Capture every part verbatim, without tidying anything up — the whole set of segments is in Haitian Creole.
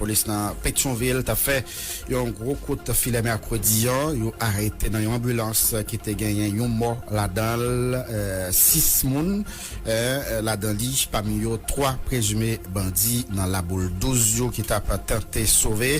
Polis nan Petyonvil t ap fè yon gwo kout filè mèkredi an. Yo arete nan yon anbilans ki te genyen yon mò ladan l, eh, sis moun, eh, ladan li, pami yo twa prezime bandi nan Laboul douz yo ki t ap tante sove.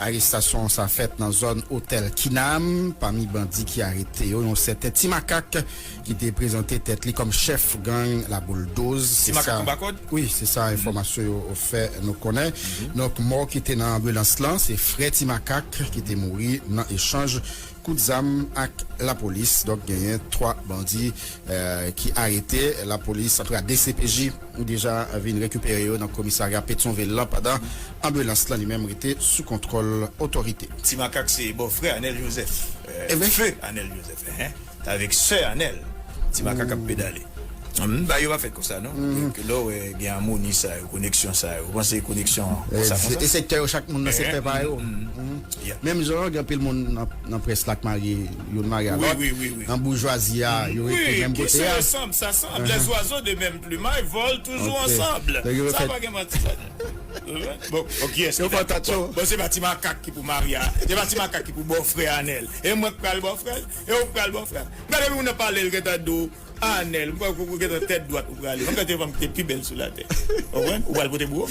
Arestasyon sa fèt nan zòn Otèl Kinam. Pami bandi ki arete yo, yon sèten Ti Makak ki te prezante tèt li kòm chèf gang Laboul douz. Ti Makak anba kòd? Wi, se sa enfòmasyon yo fè nou konnen. Donk, mò ki te nan anbilans lan, se frè Ti Makak ki te mouri nan echanj kout zam ak lapolis. Donk, genyen twa bandi, eh, ki arete. Lapolis, antouka, D C P J, deja vin rekipere yo nan komisarya Petyonvil lan, pandan anbilans lan li menm rete sou kontwòl otorite. Ti Makak se bòfrè Anèl Jozèf, eh, Feu Anèl Jozèf, hein? Avèk sè Anèl, Ti Makak ap pedale. Hmm, ba yo pa fèt konsa, non. Donk, lè w wè gen amoni sa yo, koneksyon sa yo, ou panse koneksyon konsa, konsa? E sektè yo, chak moun nan sektè pa yo. Yeah. Menm jan gen anpil moun nan, nan près la k marye, youn marye a lòt. Nan boujwazi a, yo rete menm kote a. Qui se ressemblent, s'assemblent, les oiseaux de même plumage volent toujours ensemble. Sa pa gen manti ladan. Bon, bon, kiyès ki dakò? Bon, bon, se pa Ti Makak ki pou marye a. Se pa Ti Makak ki pou bòfrè Anèl. E mwen k pral bòfrè l? E ou k pral bòfrè l? Gade moun nan pale, l gentan di w, Anèl, m kwè ou gentan tèt dwat ou prale. Mwen gentan fanm ki te pi bèl sou latè. Ou konprann? Ou pral pote bouro.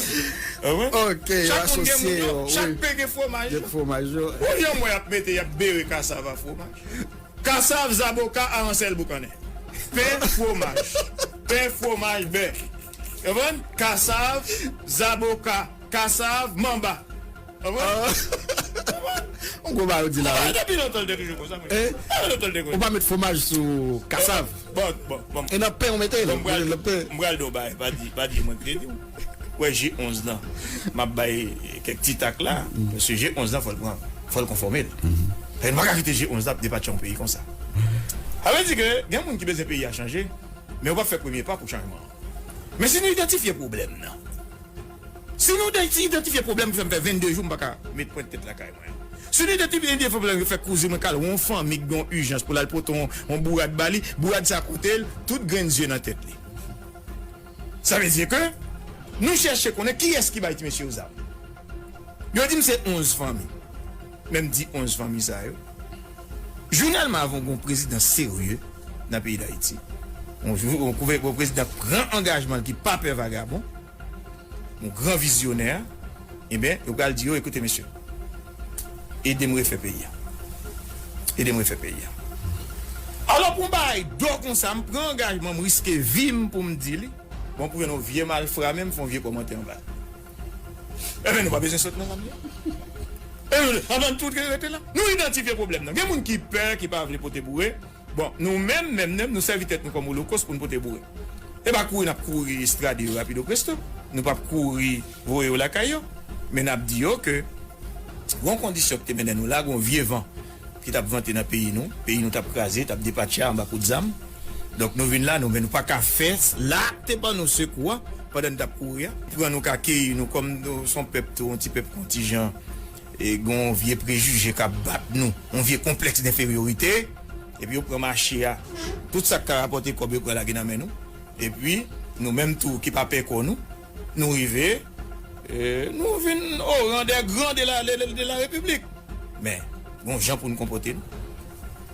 Ou konprann? Ok, chak moun gen moun yo, chak pen gen fwomaj yo. Gen fwomaj yo. Ou yon mwen y ap mete, y ap bere kasav a fwomaj. Kasav, zaboka, aransèl, boukannen. Pen, fwomaj. Pen, fwomaj, bè. Ou konprann? Kasav, zaboka, kasav, manba. Ou konprann? Yon gwo bagay ou di la, wi. Depi lontan l te toujou konsa, mwen. Depi lontan l te konsa. Ou pa met fwomaj sou kasav. Bon, bon, bon. E nan pen ou mete l. Bon, m pral, m pral di w bagay, pa di, pa di mwen ki te di w. Wè, G onz lan, m ap bay kèk ti tak la, paske G onz lan, fò l pran, fò l konfòme l. E nou pa ka kite G onz la ap depatche yon peyi konsa. Sa vle di ke gen moun ki bezwen peyi a chanje, men yo p ap fè premye pa pou chanjman an. Men si nou idantifye pwoblèm nan, si nou idanti-, idantifye pwoblèm ki fè m fè vennde jou m pa ka met pwent tèt lakay mwen an, si nou idantifye pwoblèm ki fè kouzen mwen k al wè yon fanmi ki gen yon ijans pou l al pote yon, yon bourad ba li, bourad sa koute l tout grenn zye nan tèt li. Sa vle di ke nou chèche konnen kiyès ki bay ti mesye yo zam. Yo di m se onz fanmi. Men m di onz fanmi sa yo. Jounèlman, avan w gen yon prezidan serye nan peyi Dayiti, yon jou, yon gouvè-, yon prezidan pran angajman l ki pa pè vagabon, yon gran vizyonè, ebyen, yo pral di yo, ekoute, mesye, ede m refè peyi a. Ede m refè peyi a. Alò, pou yon bagay dò konsa, m pran angajman, m riske vi m pou m di li. Bon, pou jwenn yon vye malfra menm, fè yon vye kòmantè anba l. Ebyen, nou pa bezwen sot nan zam yo. E nou, anvan tout rete la. Nou idantifye pwoblèm nan. Gen moun ki pè, ki pa vle pote boure. Bon, nou menm, menm, menm, nou sèvi tèt nou kòm olokòs pou n pote boure. E pa kouri n ap kouri estrade yo rapido presto. Nou p ap kouri voye yo lakay yo. Men n ap di yo ke gon kondisyon ki te mennen nou la, gon vye van ki t ap vante nan peyi nou. Peyi nou t ap kraze, t ap depatche anba kout zam. Donk, nou vin la, nou, men nou pa ka fè la te ban nou sekou a pandan n t ap kouri a. Pran nou ka keyi nou kòm nou se yon pèp tou, yon ti pèp kontijan, e gen yon vye prejije k ap bat nou, yon vye konplèks denferyorite, epi yo pran mache a. Tout sa k ka rapòte kòb, yo pran lage nan men nou. Epi, nou menm tou ki pa pè kò nou, nou rive, e, nou vin au rang des grands de la, de, de la République. Men, gon jan pou nou konpòte nou.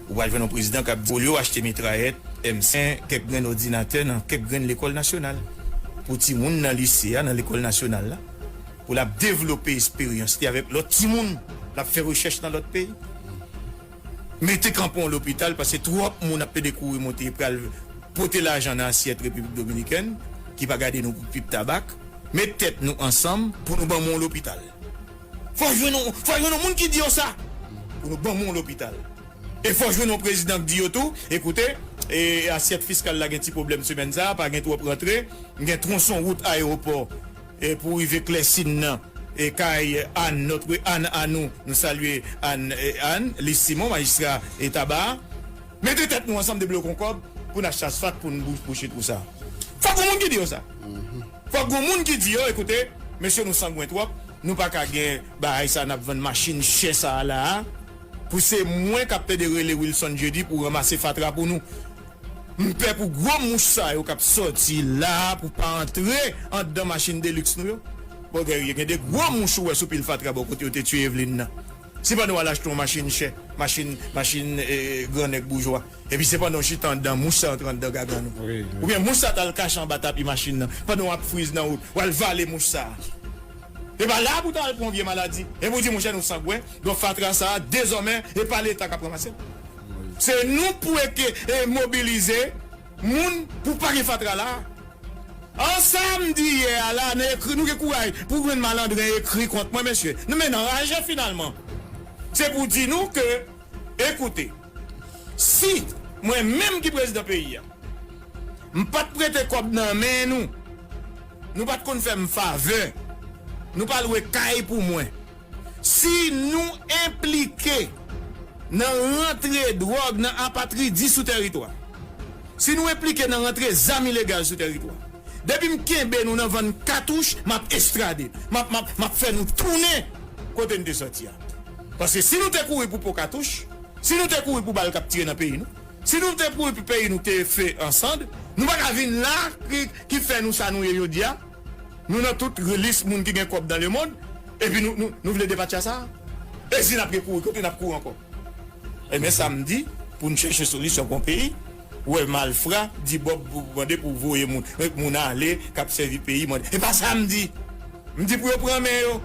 Ou pral jwenn yon prezidan k ap di, olye w achte mitrayèt, M cinq, kèk grenn òdinatè nan kèk grenn lekòl nasyonal, pou timoun nan lise a, nan lekòl nasyonal la, pou l ap devlope esperyans li avèk lòt timoun, l ap fè rechèch nan lòt peyi. Mete kanpe yon lopital, paske twòp moun ap pede kouri monte, pral pote lajan nan asyèt Repiblik Dominikèn, ki pa gade nou pou pip tabak. Met tèt nou ansanm pou nou ban moun yon lopital. Fò jwenn yon, fò jwenn yon moun ki di yo sa, pou nou ban moun yon lopital. E fò jwenn yon prezidan k di yo tou, ekoute, e asyèt fiskal la gen ti pwoblèm semèn sa a, pa gen twòp rantre, gen twonson wout ayewopò, e pou rive Klèsin nan, e kay Ann, Notre Ann a nou, nou salye Ann, e Ann, Lis Simon, majistra e Taba a. Mete tèt nou ansanm, debloke yon kòb pou n achte asfalt, pou n bou-, bouche twou sa. Fòk gon moun ki di yo sa. Fòk gon moun ki di yo, ekoute, mesye, nou sangwen twòp, nou pa ka gen bagay sa, n ap vann machin chè sa a la a, pou se mwen k ap pede rele Wilson Jeudi pou ranmase fatra pou nou. M pè pou gwo mouch sa yo k ap sòti la a pou pa antre anndan machin deliks nou yo. Bò Guerrier, gen de gwo mouch ou wè sou pil fatra bò kote yo te tiye Eveline nan. Se pandan w al achte yon machin chè, machin, machin eh, gran nèg boujwa. Epi se pandan w chita anndan mouch sa antre anndan gagann ou. Wi, wi. Oubyen mouch sa t al kache anba tapi machin nan. Pandan w ap friz nan wout, w al vale mouch sa. E pa la pou w ta al pran yon vye maladi. Epi w di monchè nou sangwen, donk fatra sa a dezòmè e pa leta k ap ranmase l. Se nou pou eke e mobilize moun pou pa gen fatra la. An sa m di yè a la, nan ekri, nou gen kouraj pou jwenn malandren ekri kont mwen, mesye. Nou men nan raje finalman. Se pou di nou ke, ekoute, si mwen menm ki prezidan peyi a, m pa t prete kòb nan men nou, nou pa t konn fè m favè, nou pa lwe kay pou mwen. Si nou enplike nan rantre dwòg, nan apatridis sou tèritwa, si nou enplike nan rantre zam ilegal sou tèritwa, depi m kenbe nou nan vann katouch, m ap estrade, m ap, m ap, m ap fè nou tounen kote n te sòti a. Paske si nou te kouri pou po katouch, si nou te kouri pou bal k ap tire nan peyi nou, si nou te kouri pou peyi nou te fè an sand, nou pa ka vin la ki, ki fè nou sa nou ye jodi a. Nou nan tout lis moun ki gen kòb nan lemonn, epi nou, nou, nou vle depatcha sa a. E si n ap gen kouri, kote n ap kouri ankò? Ebyen, sa m di, pou n chèche solisyon pou yon peyi, ou wè malfra di Bòb pou mande pou voye moun, moun ale, k ap sèvi peyi, mande. E pa sa m di. M di pou yo pran men yo.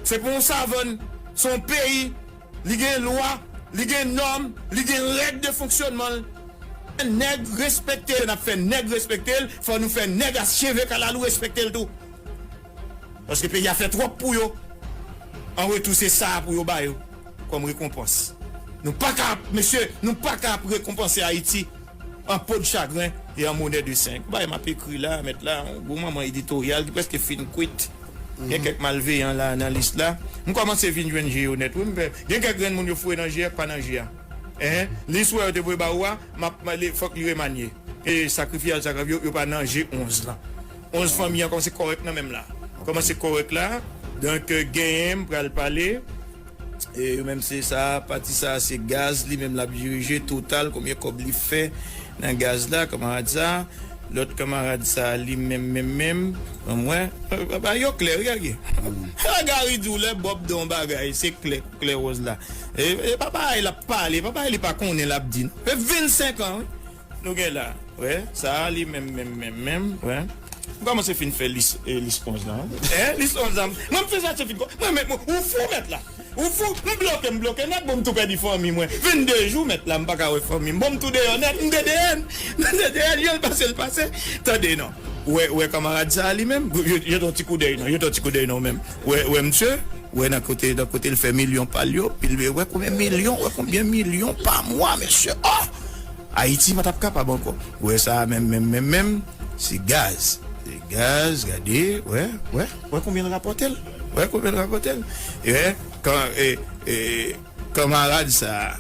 Se pa yon savann, se yon peyi. Li gen lwa, li gen nòm, li gen règ de fonksyonman l. Nèg respekte l, n ap fè nèg respekte l, fò nou fè nèg a cheve kalalou respekte l tou. Paske peyi a fè twòp pou yo. An retou, se sa a pou yo ba yo kòm rekonpans. Nou pa ka, mesye, nou pa ka ap rekonpanse Ayiti an po de chagren e an monè de sen. Bay m ap ekri la, mèt la, yon gwo manman editoryal ki prèske fin kwit. Gen kèk malveyan la nan lis la. M kòmanse vin jwenn je yo nèt, wi, m pè. Gen kèk grenn moun yo foure nan je a k pa nan je a. Hein? Lis wè yo te voye ba ou a, m ap, m ale, fòk li remanye. E sakrifyaj, sakrifyaj, yo, yo pa nan je onz lan. Onz fanmi an kòmanse kòrèk nan menm la. Kòmanse kòrèk la. Donk, euh, genyen, m pral pale. E yo menm se sa, pati sa se gaz, li menm l ap dirije, Total, konbyen kòb li fè nan gaz la, kanmarad sa, lòt kanmarad sa, li menm, menm, menm, ban m wè, ba yo klè, wi, gade. Gary di w lè Bòb di w yon bagay, se klè, klè wòz la. E, e pa bagay l ap pale, pa bagay li pa konnen l ap di, non. E vennsenk an, wi. Nou gen la, wè, sa a li menm, menm, menm, menm, wè. M kòmanse fin fè lis, eh, lis onz lan, wi. Eh, lis onz lan. Mwen, m fè sa, se fin kò. Mwen, mwen, mwen, ou fou, mèt la. Ou fou, m bloke, m bloke nèt, bon, m tou pèdi fanmi mwen. Vennde jou, mèt la, m pa ka wè fanmi m. Bon, m tou deyò nèt, m te deyò, m te deyò, yo l pase, l pase. Tande, non. Wè, wè, kanmarad sa a li menm, yo, yo, yo t yon ti koudèy, non, yo t yon ti koudèy, non, menm. Wè, wè, misye, wè, nan kote, nan kote l fè milyon pa l yo, pi l wè konbyen milyon, wè konbyen milyon pa mwa, mesye. Oh! Ayiti pa t ap kapab ankò. Wè sa a menm, menm, menm, menm. Se gaz. Se gaz, gade, wè, wè, wè konbyen l rapòte l. Wè konbyen l rapòte l. E wè, kan, e, e, kanmarad sa a,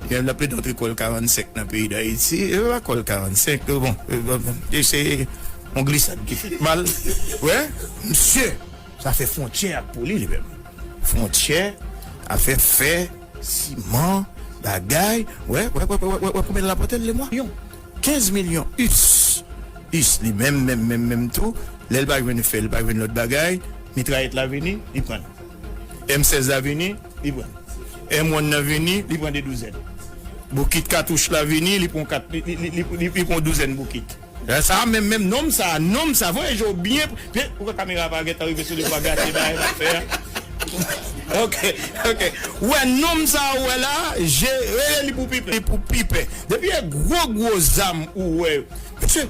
li menm l ap plede antre kò l karannsenk nan peyi Dayiti. E pa kò l karannsenk, bon, e, bon, bon, e se yon glisad ki fèt mal. Wè, misye, sa fè fwontyè ak pou li, li menm. Fwontyè, afè fè, siman, bagay, wè, wè, wè, wè, wè, wè konbyen l rapòte l, le mwa? Yon. Kenz milyon, us. Us, li menm, menm, menm, menm tou. Lè l pa jwenn fè, l pa jwenn lòt bagay. Mitrayèt la vini, li pran l. M sèz la vini, li pran l. M wan nan vini, li pran de douzèn. Boukit katouch la vini, li pran kat, li, li, li, li, li, li pran douzèn boukit. Sa a menm, menm nonm sa a, nonm sa a, voye je w byen, byen, ou wè kamera pa gentan rive sou li, pa gate bagay m ap fè a. Ok, ok. Ou wè nonm sa a, ou wè la, je, rele li pou pipe, li pou pipe. Depi e gwo, gwo zam ou wè. Mesye,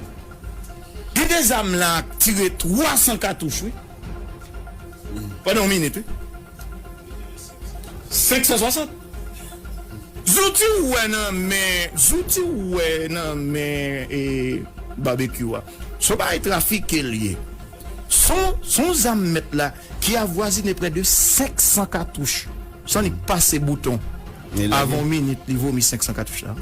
gen de zam la k tire twa san katouch, wi. Pandan yon minit, wi. Senk san swasant. Zouti ou wè nan men, zouti ou wè nan men, e, Babekyou a. Se yon bagay trafike l ye. Se yon, se yon zam mèt la ki avwazine prè de senk san katouch. San li pase bouton. Avan yon minit, li vomi senk san katouch la.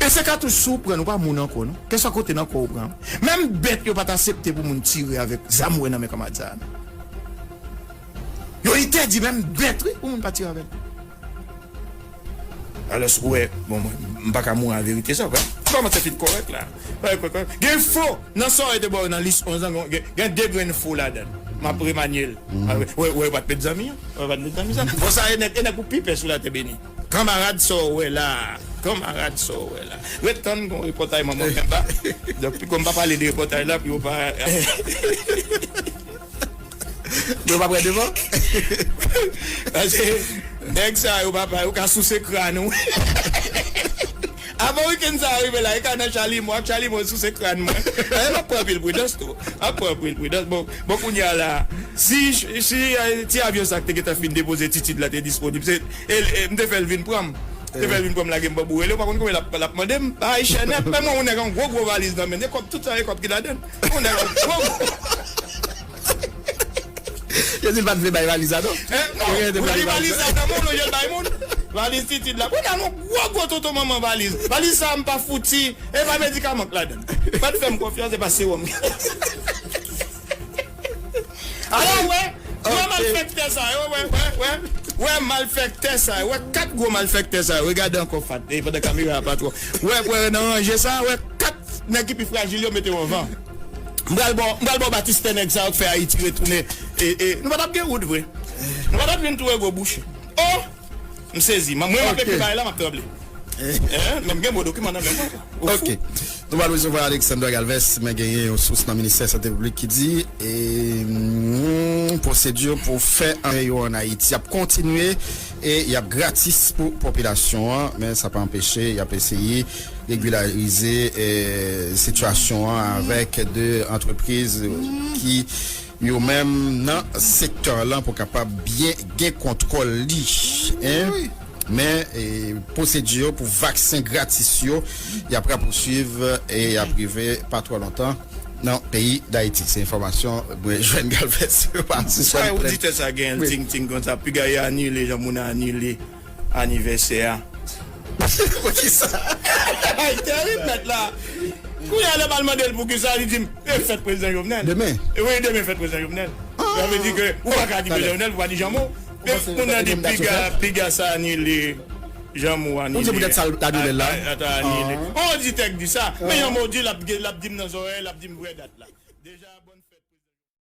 E se katouch si w pran, ou pa moun ankò, non. Kèlkeswa kote nan kò w pran. Menm bèt yo pa t aksepte pou moun tire avèk zam ou wè nan men kanmarad sa a, non. Yo entèdi menm bèt, wi, pou moun pa tire avè l. Alòs, ou wè, bon, mwen, m pa ka mouri a verite sa, w konprann? Kòmanse fin kòrèk la. Kòrèk, kòrèk, kòrèk. Gen fo nan sa yo te ba w nan lis onz lan, gen, gen de grenn fo ladan l. M ap remanye l. Wè, wè, yo pa t met zanmi an. Wè, yo pa t met zanmi sa. Bon, sa e nèg, e nèg pou pi pès sou latè beni. Kanmarad sa w wè la. Kanmarad sa w wè la. Ret tann gon repòtaj manman Kenba. Donk, pi kòm m pa pale de repòtaj la, pi yo pa Mwen pa pran devan. Paske nèg sa yo, papa, yo ka souse kràn ou. Avan wikenn sa a rive la, e ka nan chalimo, ak chalimo souse kràn mwen. Dayè, m ap pran anpil pridans tou. M ap pran anpil pridans. Bon, bon kounye a la, si, si eh, ti avyon sa k te gentan fin depoze Titid la te disponib, se, e, e, m te fè l vin pran m. M te fè l vin pran m lage m bò boure l, ou pa konn konbyen l ap, l ap mande m. Ay, chènèt, men mwen, yon nèg an gwo, gwo valiz nan men l. E kòb, tout sa, e kòb ki ladan l. Yon nèg an gwo, gwo. Yo di l pa t vle bay valiz la, non? Eh, non, ou li valiz la nan moun, ou jwenn bay moun. Valiz Titid la. Kounye a, yon gwo, gwo tonton manman valiz. Valiz sa, m pa fouti. E pa medikaman k ladan l. Pa t fè m konfyans, e pa sewòm. Alò, wè, wè malfèktè sa yo, wè, wè, wè. Wè malfèktè sa yo, wè kat gwo malfèktè sa yo. Regade ankò Fat. E pandan kamera a pa twò. Wè, wè nan ranje sa, wè kat nèg ki pi frajil yo mete yo anvan. M pral ba w, m pral ba w batistè nèg sa yo k fè Ayiti retounen. E, e, nou pa t ap gen wout vre. Nou pa t ap vin tou e gwo bouch. Oh! M sezi. Mwen, m ap epi bay la, m ap tranble. Eh, men m gen bon dokiman nan men mwen. Ok. Nou pral resevwa Alexandra Galvez, men genyen yon sous nan Ministè Sante Piblik ki di e, mm, pwosedi pou fè anyen yo ann Ayiti ap kontinye e y ap gratis pou popilasyon an, men sa pa anpeche y ap eseye regilarize eh, sitiyasyon an avèk de antrepriz ki yo menm nan sektè lan pou kapab byen gen kontwòl li. Hein? Men eh, pwosedi yo pou vaksen gratis yo, y ap rapousuiv e y ap rive pa twò lontan nan peyi Dayiti. Se enfòmasyon mwen jwenn Galvez pa Sa oditè sa gen l ting ting konsa, piga yo anile jan moun anile anivèsè a. Poukisa? Ay, terib mèt la. Kounye a lè m al mande l poukisa, li di m e fèt prezidan Jovenel. Demen? Wi, demen fèt prezidan Jovenel. Sa vle di ke ou pa ka di prezidan Jovenel, ou pa di Janmo. Moun nan di piga, piga sa anile. Janmo anile. Ou di poutèt sa l ta anile la? Ata anile. On di tèk di sa. Men Janmo di l ap di m nan zòrèy, l ap di m vrè dat la. Deja, bòn